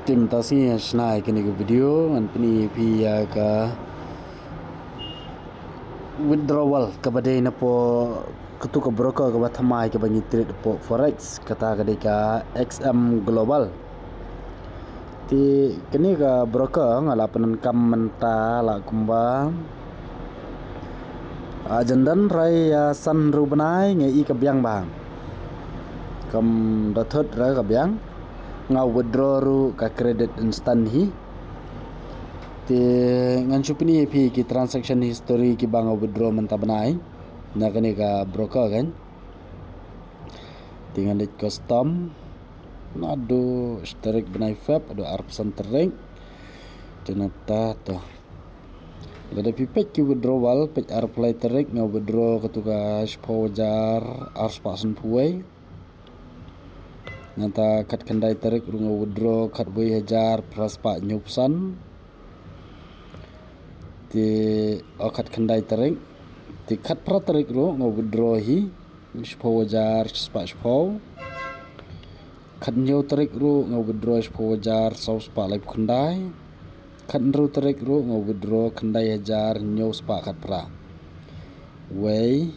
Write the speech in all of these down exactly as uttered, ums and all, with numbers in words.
Te mynta sngi ha shnai kane ka video ngan pyni ïa phi ïa ka withdrawal kaba dei na pdeng katu ka broker kaba thymmai kaba ngi trade hapoh forex, kata ka dei ka X M Global. Te kane ka broker nga la pyndonkam mynta la kumba a jyndan rai ïa san ruh bnai nga i ka biang bha. Kam da thut ra ka biang, nga withdraw ruh ka credit instant hi. Te ngan shu pyni ïa phi ki transaction history kiba nga withdraw mynta bnai na kane ka broker kan. Te ngan leit custom. Naduh shi tarik bnai Feb haduh arphew san tarik. Te nangta to. Lada phi peit ki withdrawal, peit arphew lai tarik nga withdraw katu ka shiphew hajar arspah sanphew wei. Nangta khatkhyndai tarik ruh nga withdraw khatwei hajar phraspah hynñiewphew san. Te o khatkhyndai tarik. Te khatphra tarik ruh nga withdraw hi shiphew hajar shispah shiphew. Khathynñiew tarik ruh nga withdraw shiphew hajar sawspah laiphew khyndai. Khathynriew tarik ruh nga withdraw khyndai hajar hynñiewspah khatphra. Wei,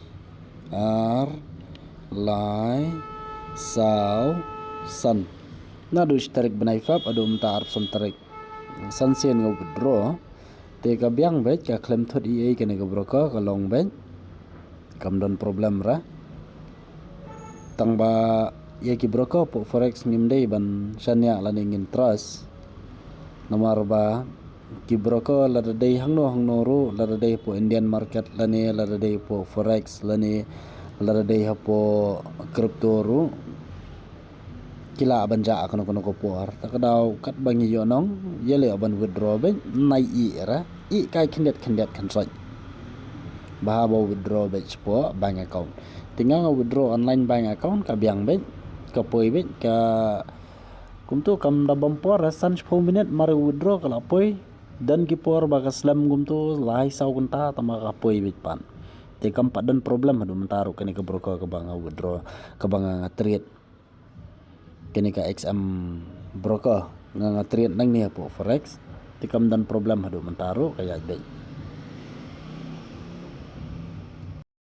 ar, lai, saw, san. Naduh shi tarik bnai Feb haduh mynta arphew san tarik. San sien nga withdraw. Te ka biang beit, ka khlem thut ei ei kane ka broker, ka long beit. Kam don problem ra. Tang ba ïa ki broker hapoh forex ngim dei ban shaniah lane ngin trust. Namar ba ki broker lada dei hangno hangno ruh, lada dei hapoh Indian market lane lada dei hapoh forex lane lada dei hapoh crypto ruh, ki lah ban jah kano kano ka por. Ta ka daw katba ngi ïohnong, ïaleh ban withdraw beit, nai ih ra, ih kai khyndiat khyndiat khynsoit. Bha ba withdraw beit shapoh bank account. Te nga nga withdraw online bank account ka biang beit, ka poi beit, ka kumtu kam da bam por, san shiphew minit mar withdraw ka la poi. Don ki por ba ka slem kumtu lai saw kynta tang ba ka poi beit pat. Te kam pat don problem haduh mynta ruh kane ka broker kaba nga withdraw, kaba nga nga trade. Kane ka X M broker nga nga trade nangne hapoh forex. Te kam don problem haduh mynta ruh, ka ïaid beit.